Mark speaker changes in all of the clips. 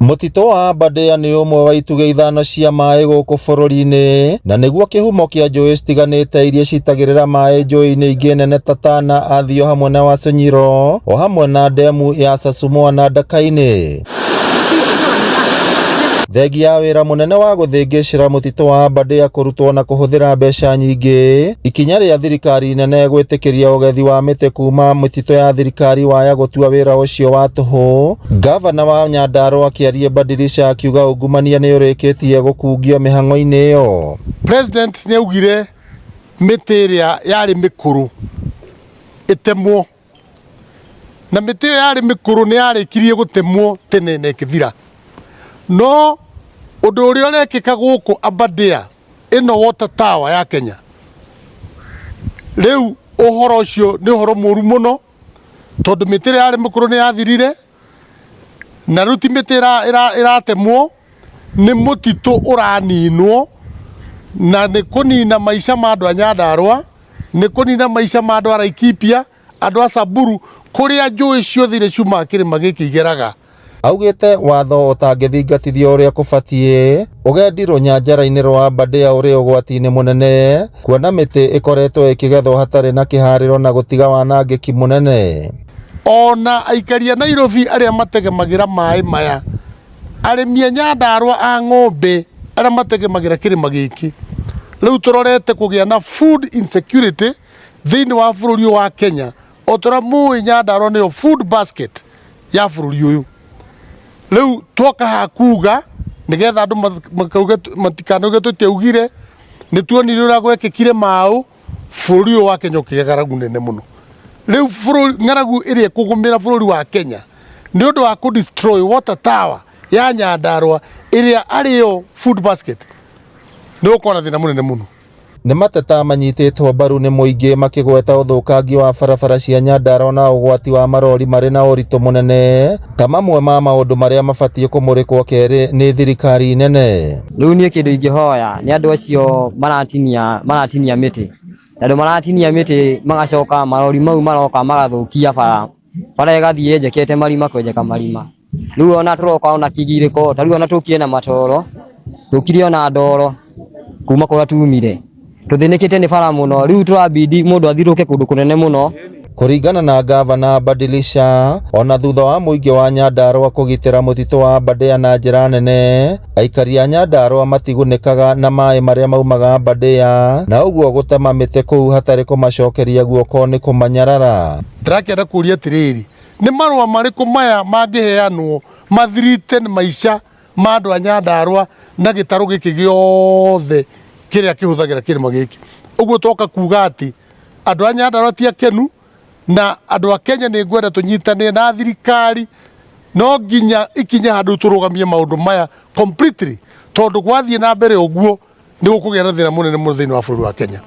Speaker 1: Mũtitũ wa Aberdare nĩ ũmwe wa itugĩ ithano cia maĩ gũkũ bũrũri-inĩ na nĩguo kĩhumo kĩa njũĩ citiganĩte iria citagĩrĩra maĩ njũĩ-inĩ ingĩ nene ta Tana, Athi o hamwe na Wasenyiro o hamwe na ndemu ya Sasumua na Ndakainĩ. Thengia ya wĩra mũnene wa gũthĩngĩcĩra mũtitũ wa Aberdare kũrutwo na kũhũthĩra mbeca nyingĩ, ikinya rĩa thirikari nene gwĩtĩkĩria ũgethi wa mĩtĩ kuma mĩtitũ ya thirikari waya gũtua wĩra ũcio wa tũhũ. Ngavana wa Nyandarua akĩaria Badilisha akiuga ungumania nĩ ũrĩkĩtie gũkungio mĩhang'o-inĩ ĩyo.
Speaker 2: President nĩ augire mĩtĩ ĩrĩa yarĩ mĩkũrũ ĩtemwo na mĩtĩ ĩyo yarĩ mĩkũrũ nĩ yarĩkirie gũtemwo tene na ĩkĩthira. No ũndũ ũrĩa ũrekĩka gũkũ Aberdare ĩno water tower ya Kenya rĩu ũhoro ũcio nĩ ũhoro mũru mũno tondũ mĩtĩ ĩrĩa yarĩ mĩkũrũ nĩ yathirire na rĩu ti mĩtĩ ĩratemwo nĩ mũtitũ ũraninwo na nĩ kũnina maica ma andũ a Nyandarua nĩ kũnina maica ma andũ a Laikipia andũ a Samburu kũrĩa njũĩ ciothe iria ciumaga kĩrĩma gĩkĩ igeraga.
Speaker 1: Augĩte watho ũtangĩthingatithio ũrĩa kũbatiĩ, ũgendi rũnyanjara-inĩ rwa Aberdare ũrĩ ũgwati-inĩ mũnene kuona mĩtĩ ĩkoretwo ĩkĩgethwo hatarĩ na kĩharĩro na gũtiga wanangĩki mũnene.
Speaker 2: Ona aikari a Nairobi arĩa mategemagĩra maĩ maya, arĩmi a Nyandarua a ng'ombe arĩa mategemagĩra kĩrĩma gĩkĩ, rĩu tũrorete kũgĩa na food insecurity thĩinĩ wa bũrũri ũyũ wa Kenya. O ta ũrĩa mũĩ Nyandarua nĩyo food basket ya bũrũri ũyũ. Rĩu twoka haha kuga nĩgetha andũ makauge matikanauge tũtiaugire, nĩ tuonire ũrĩa gwekĩkire maũ bũrũri ũyũ wa Kenya ũkĩgĩa ng'aragu nene mũno. Rĩu bũrũri ng'aragu ĩrĩa ĩkũgũmĩra bũrũri wa Kenya nĩ ũndũ wa kũ destroy water tower ya Nyandarua ĩrĩa arĩ yo food basket nĩ gũkorwo na thĩna mũnene mũno.
Speaker 1: Nĩ mateta manyitĩtwo mbaru nĩ mũingĩ makĩgweta ũthũkangia wa barabara cia Nyandarua na ũgwati wa marori marĩ na ũritũ mũnene ta mamwe ma maũndũ marĩa mabatiĩ kũmũrĩkwo kerĩ nĩ thirikari nene.
Speaker 3: Rĩu niĩ kĩndũ ingĩhoya nĩ andũ acio maratinia maratinia mĩtĩ, andũ maratinia mĩtĩ magacoka marori mau maroka magathũkia bara, bara ĩgathiĩ ĩnjekete marima kwenjeka marima. Rĩu ona tũroka ona kĩgirĩko ta rĩu ona tũkire na matoro, tũkire ona ndoro kuma kũrĩa tumire. Tũthĩnĩkĩte nĩ bara mũno, rĩu tũrabidi mũndũ athiũrũrũke kũndũ kũnene mũno.
Speaker 1: Kũringana na ngavana Badilisha, ona thutha wa mũingĩ wa Nyandarua kũgitĩra mũtitũ wa Aberdare na njĩra nene, aikari a Nyandarua matigunĩkaga na maĩ marĩa maumaga Aberdare na ũguo gũtema mĩtĩ kũu hatarĩ kũmacokeria guoko nĩ kũmanyarara.
Speaker 2: Ndĩrakĩenda kũria atĩrĩrĩ, nĩ marũa marĩkũ maya mangĩheanwo mathirite maica ma andũ a Nyandarua na gĩtarũ gĩkĩ gĩothe kĩrĩa kĩhũthagĩra kĩrĩma gĩkĩ? Ũguo twoka kuga atĩ andũ a Nyandarua ti akenu na andũ a Kenya nĩ ngwenda tũnyitanĩre na thirikari no nginya ikinye handũ tũrũgamie maũndũ maya completely tondũ gwathiĩ na mbere ũguo nĩ gũkũgĩa na thĩna mũnene mũno thĩinĩ wa bũrũri wa Kenya.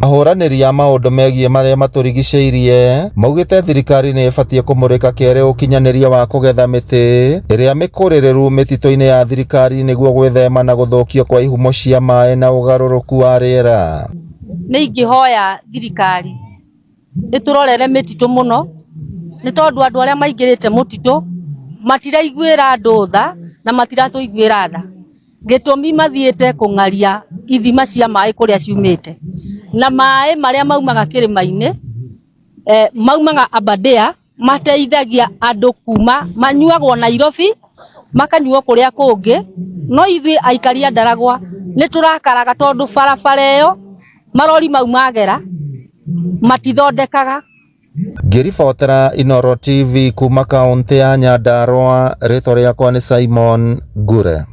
Speaker 1: Ahũranĩri a maũndũ megiĩ marĩa matũrigicĩirie maugĩte thirikari nĩ ĩbatiĩ kũmũrĩka kerĩ ũkinyanĩria wa kũgetha mĩtĩ ĩrĩa mĩkũrĩrĩru mĩtitũ-inĩ ya thirikari nĩguo gwĩthema na gũthũkio kwa ihumo cia maĩ na ũgarũrũku wa rĩera.
Speaker 4: Nĩ ingĩhoya thirikari ĩtũrorere mĩtitũ mũno nĩ tondũ andũ arĩa maingĩrĩte mũtitũ matiraiguĩra andũ tha na matiratũiguĩra tha. Gĩtũmi mathiĩte kũng'aria ithima cia maĩ kũrĩa ciumĩte na maĩ marĩa maumaga kĩrĩma-inĩ maumaga Aberdare mateithagia andũ kuma manyuagwo Nairobi makanyuo kũrĩa kũngĩ no ithuĩ aikari a Ndaragwa nĩ tũrakaraga tondũ barabara ĩyo marori mau magera matithondekaga.
Speaker 1: Ngĩribotera Inooro TV kuma kaũntĩ ya Nyandarua, rĩtwa rĩakwa nĩ Simon Ngure.